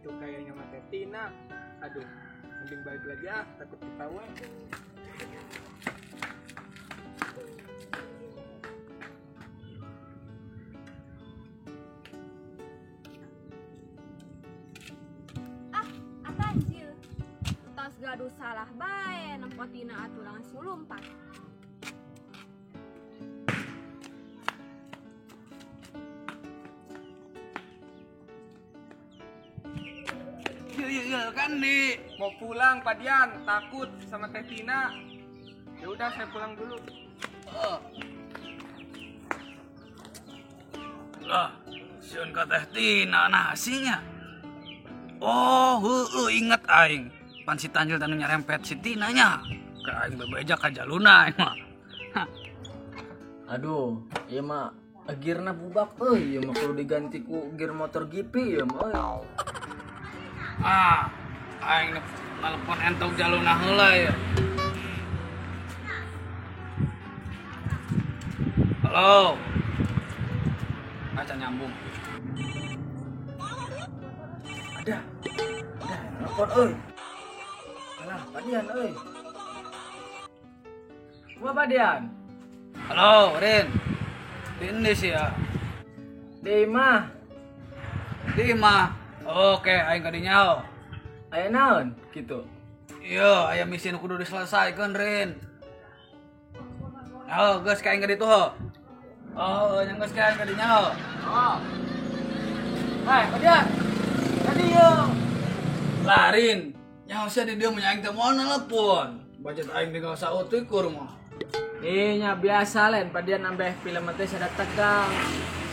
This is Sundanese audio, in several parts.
Itu kayaknya mah Teh Tina. Aduh, mending balik lagi ah, takut ketahuan. Ah, atanjil. Tos gaduh salah bae nempo Tina atuh langsung lumpat. Iya kan di mau pulang Pak Dian, takut sama Teh Tina. Ya udah saya pulang dulu. Lah, sieun ka Teh Tina nasinya. Oh, heueuh inget aing. Pan si Tanjil tanu nyerempet si Tina nya. Ka aing bebeja ka jaluna aing mah. Aduh, ieu mah gearna bubak euy, ieu mah kudu diganti ku gear motor GP ieu mah euy. Ah, aing nelpon entok jaluna heula ya. Halo. Aca nyambung. Ada. Ada nelpon euy. Alah, Pak Dian euy. Kumaha Pak Dian? Halo, Rin. Di endi sih ya? Di imah. Di imah. Oke, aing ka dinya. Aya naon kitu? Iya, aya misi nu kudu diselesaikeun, Rin. Oh, geus ka aing ka ditu ho. Oh, nya geus ka aing ka dinya ho. Oh. Hai, Pak Dian. Tadi yo. Lah, Rin. Nyaho sia di dieu mun aing teh moal nelepon. Budget aing tinggal sautik mah. Ih, nya biasa lain Pak Dian nambah film teh sada tegang.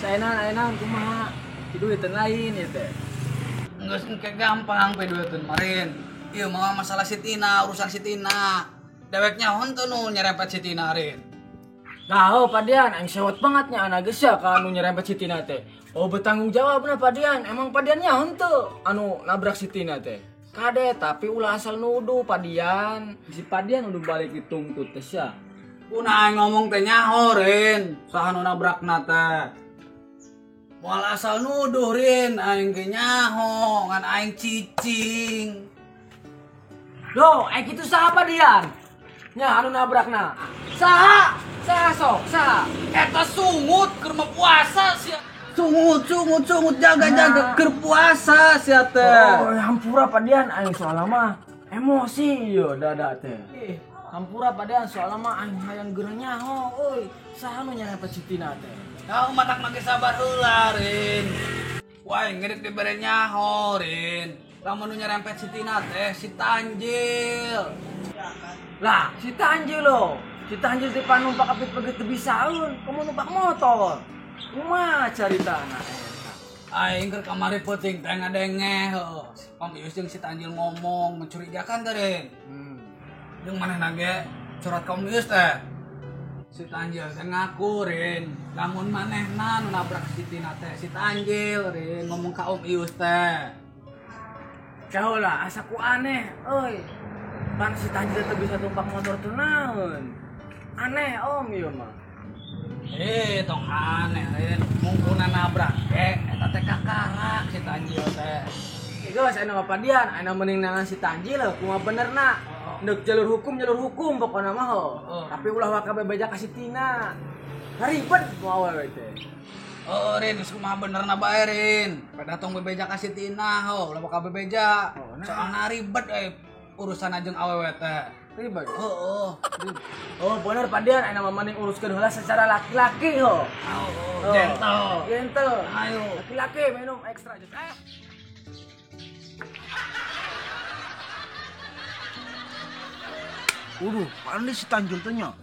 Saena aya naon kumaha? Kiduiteun lain ieu teh. Geus engke gampang pe duiteun marin. Ieu mah masalah si Tina, urusan si Tina. Dewek nyaho teu nu nyerempet si Tina, Rin. Nah, oh Pak Dian, aing sewot banget nya anak geus ya ka anu nyerempet si Tina teh. Oh, bertanggung jawabna Pak Dian. Emang Pak Dian nyaho teu anu nabrak si Tina teh? Kade, tapi ulah asal nuduh Pak Dian. Si Pak Dian udah balik dituntut teh sia. Kuna aing ngomong teh nyaho, Rin. Saha nu nabrakna teh? Moal asal nuduh, Rin, aing ge nyaho, ngan aing cicing. Loh, aing kitu saha Pak Dian? Nya anu nabrakna. Saha? Saha sok, saha? Eta sungut keur mah puasa sia. Sungut, sungut, sungut jaga-jaga keur puasa sia teh. Oh, hampura Pak Dian, aing soalna mah emosi ieu dada teh. Hampura Pak Dian soalna mah aing hayang geura nyaho euy. Saha nu nyerempet si Tina teh? Kau matak make sabar heula, Rin. Wah, ngerit dibere nyaho, Rin. Lamun nu nyerempet si Tina teh si Tanjil. Lah, si Tanjil lo. Si Tanjil teh panumpak apit begitu teu bisaeun, komo numpak motor. Kumaha caritana eta? Aing keur kamari peuting teh ngadenge heuh. Om Ius jeung si Tanjil ngomong mencurigakan teh, Rin. Jeung manehna ge curhat ka Om Ius teh. Si Tanjil teh ngaku, Rin. Lamun manehna nu nabrak si Tina teh si Tanjil, Rin, ngomong ka Om Ius teh. Jauh lah, asa ku aneh euy. Pan si Tanjil teh bisa tumpak motor teu naon. Aneh Om ieu mah. Tong aneh, Rin. Mungkuna nabrak ge eta teh kakarak si Tanjil teh. Geus aya mah Pak Dian, aya mending nangan si Tanjil kumaha benerna. Ndek jalur hukum pokona mah ho. Tapi ulah waka bebeja ka si Tina. Ribet ku awewe teh. Oh, Rin, geus kumaha benerna bae, Rin. Pada tong bebeja ka si Tina ho, ulah waka bebeja. Soalna ribet urusan jeung awewe teh. Ribet. Heeh. Oh, bener Pak Dian, aya mah mending uruskeun heula secara laki-laki ho. Oh, gentle. Gentle. Ayo. Laki-laki minum ekstra jus. Waduh, pandai si Tanjil teh nya.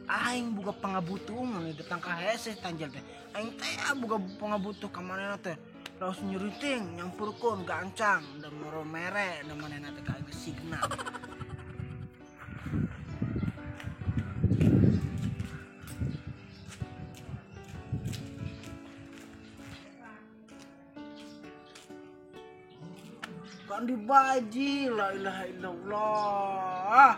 Aing boga pangabutuh mun datang ka hese Tanjil teh. Aing teh boga pangabutuh ka manehna teh. Laos nyuriting, nyampurkeun gancang, da moro mere da manehna teh ka aing signa. Kan dibaji, la ilaha illallah.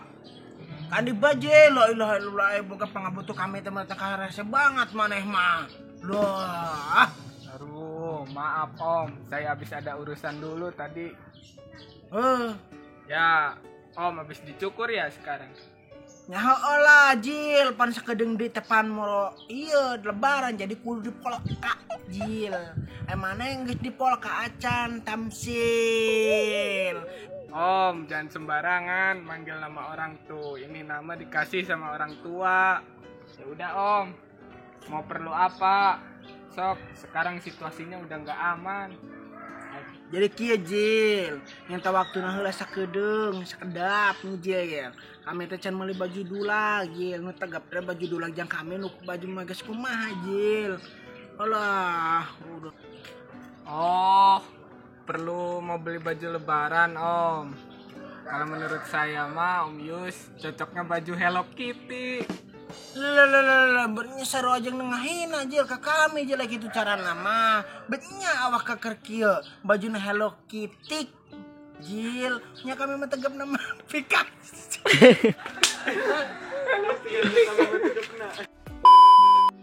Kan dibaji, la ilaha illallah. Boga pangabutuh kami teh mah teh karese banget maneh mah. Loh. Aduh, maaf Om, Om, saya habis ada urusan dulu tadi. Ya, Om habis dicukur ya sekarang. Nyaho lah Jil, pan sakedeung deui teh pan moro ieu lebaran jadi kudu dipolka Jil. Emangna geus dipolka acan tamsil. Om, jangan sembarangan manggil nama orang tuh. Ini nama dikasih sama orang tua. Ya udah Om, mau perlu apa? Sok, sekarang situasinya udah nggak aman. Jadi kieu Jil, nyata waktuna heula sakedeung, sakedap nih Jil. Kami teh can meuli baju dulag Jil, nu tegap teh baju dulag jang kami nu baju mah geus kumaha Jil. Alah, udah. Oh, perlu mau beli baju lebaran Om. Kalau menurut saya mah Om Yus cocoknya baju Hello Kitty. Lah, bernya seru aja nengahin aja ke kami aja lagi itu cara nama. Betnya awak keker kieu, bajuna Hello Kitty. Jil, nya kami mah tegap nama Pikachu. Hello Kitty kami mah tegapna.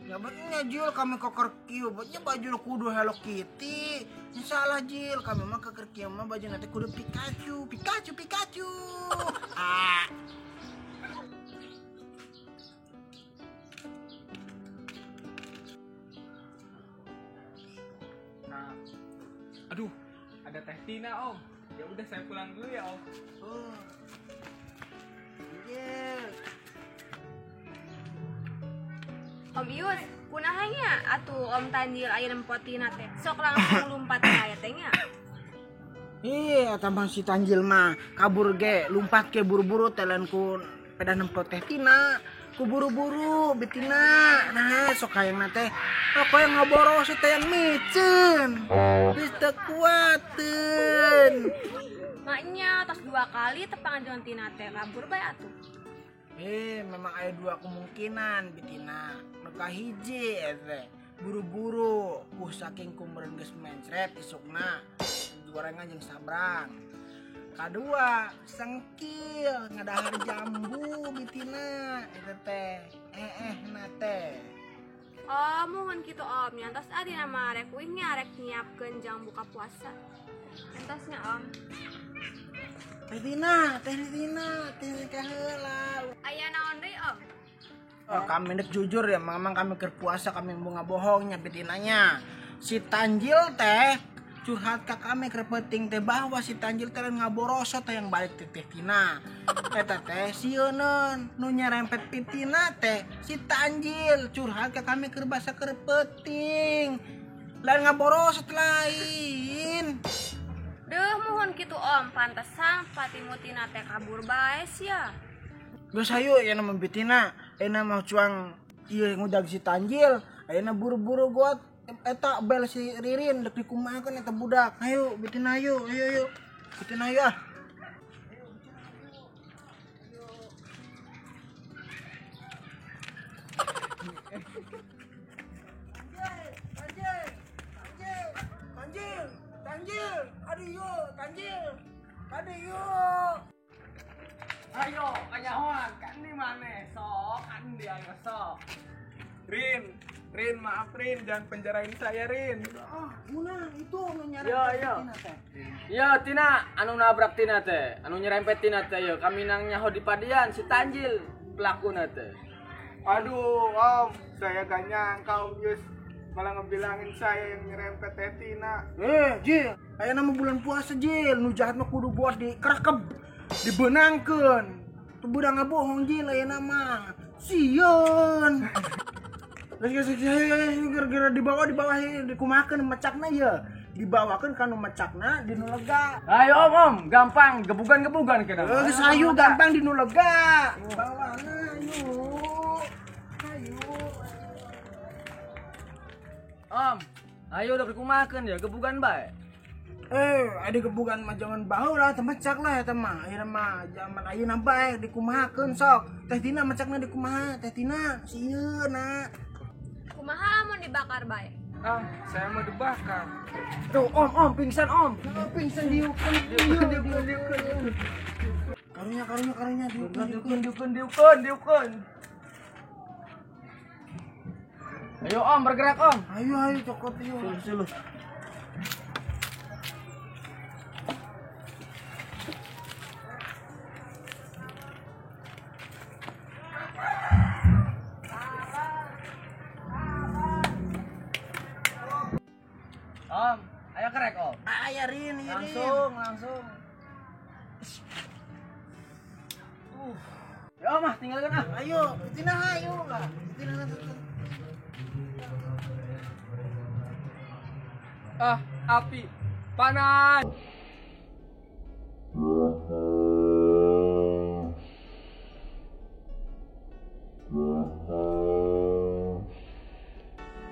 Ya betnya Jil kami keker kieu, betnya baju kudu Hello Kitty. Nya salah Jil, kami mah keker kieu mah baju nanti kudu Pikachu, Pikachu, Pikachu. Ah. Aduh, ada Teh Tina Om. Ya udah saya pulang dulu ya Om. Oh. Yeah. Om Yus, kunaha nya atuh Om Tanjil aya nempo Tina teh. Sok langsung lumpat aya teh nya. Iya, tambah si Tanjil mah kabur ge, lumpat ge buru-buru teh lain ku pedah nempo Teh Tina. Ku buru-buru betina. Nah, sok hayang teh. Apa yang ngaboros teh yang micen. Geus teu kuateun. Maknya tos dua kali tepangan jeung Tina teh kabur bae atuh. Memang ada dua kemungkinan betina. Nu kahiji teh buru-buru ku saking kumeureun geus mencret isukna gorengan jeung sabrang. Kadua sengkil ngadahar jambu bitina eta teh na teh. Oh, muhun kitu Om, nyantos adi nama rek uih nya rek nyiapkeun jang buka puasa. Entosnya Om. Teh Tina, teh Tina, teh kaheula. Aya naon deui Om? Oh, kami dek jujur ya, memang kami keur puasa kami mau ngabohongnya betinanya. Si Tanjil teh curhat ka kami keur penting teh bahwa si Tanjil teh ngaborosot teh yang balik teh Teh Tina. Eta teh sieuneun nu nyerempet pitina teh si Tanjil curhat ka kami keur basa keur penting. Lain ngaborosot lain. Deuh muhun kitu Om, pantesan patimu Tina teh kabur bae sia. Geus hayu ya nama bitina, ayeuna mah cuang ieu ngudag si Tanjil, ayeuna buru-buru goat eta bel si Ririn dek dikumahakeun eta budak. Ayo bitina ayo, ayo ayo. Bitina ayo ah. Tanjil, Tanjil, Tanjil, Tanjil, aduh yo, Tanjil. Aduh yo. Ayo, kanyahoan kan di mana? Sok, kan di ayo sok. Rin, Rin, maaf Rin, jangan penjarain saya Rin. Ah, guna itu nu nyerempet Tina teh. Yo, Tina, anu nabrak Tina teh, anu nyerempet Tina teh yo. Kami nang nyaho di Padian si Tanjil pelakuna teh. Aduh, Om, saya gak nyangka Om Yus malah ngebilangin saya yang nyerempet Teh Tina. Jil, aya nama bulan puasa Jil, nu jahat mah kudu buat dikerekeb, dibenangkeun. Teu beurang ngabohong Jil aya nama. Sieun. Gara-gara dibawa dikumakeun mecakna ye. Dibawakeun ka nu mecakna di nu lega. Ayo Om, Om, gampang gebugan-gebugan kena. Geus ayo gampang di nu lega. Bawana ayo. Ayo. Om, ayo udah dikumakeun ya gebugan bae. Ada gebugan mah jangan bau lah, teh mecak lah eta mah. Ayeuna mah zaman ayeuna bae dikumahakeun sok. Teh Tina mecakna dikumaha? Teh Tina sieun na. Kumaha mun dibakar bae? Ah, saya mau dibakar. Tuh, Om, Om, pingsan Om. Oh, pingsan diukun. Karunya diukun. Ayo Om, bergerak Om. Ayo, ayo cokot ayo. Suluh. Om, ayo kerek Om. Aya Rin, ieu Rin. Langsung. Ya Om ah, tinggalkan ah. Ayo, Tina ayo lah. Tina. Ah, api panas.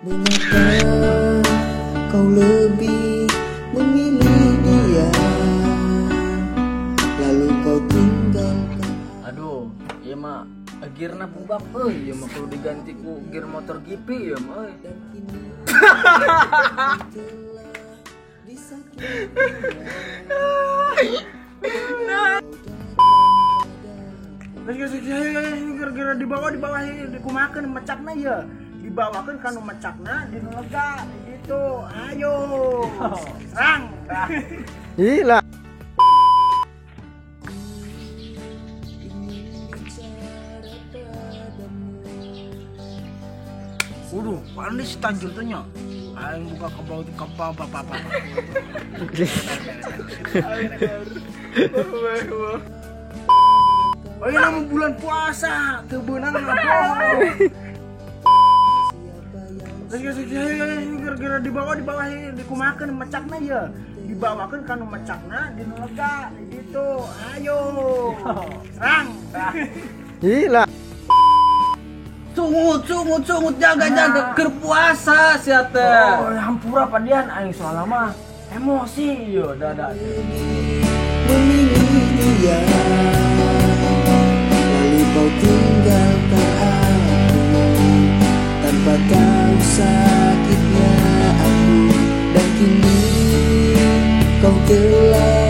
Mengapa kau lebih memilih dia, lalu kau tinggalkan. Aduh, ieu mah gearna bubak euy, ieu mah kudu diganti ku gear motor GP ieu mah euy. Dan kini telah disakiti. Gara-gara dibawa dikumakeun mecakna ya. Dibawakeun ka nu mecakna di nu lega gitu. Ayo. Serang. Gila. Waduh, pandai si Tanjil tuh nya. Aing buka kebau kebau apa-apa. Oh iya, nama bulan puasa, teu beunang ngabohong. Gara-gara dibawa dikumakeun mecakna ya. Dibawakeun ka nu mecakna di nu lega gitu. Ayo. Serang. Gila. Sungut jaga-jaga keur puasa sia teh. Oh, hampura Padian aing soalna mah emosi ieu dada. Memilih dia, lalu kau tinggalkan aku tanpa tahu sakitnya aku, dan kini kau telah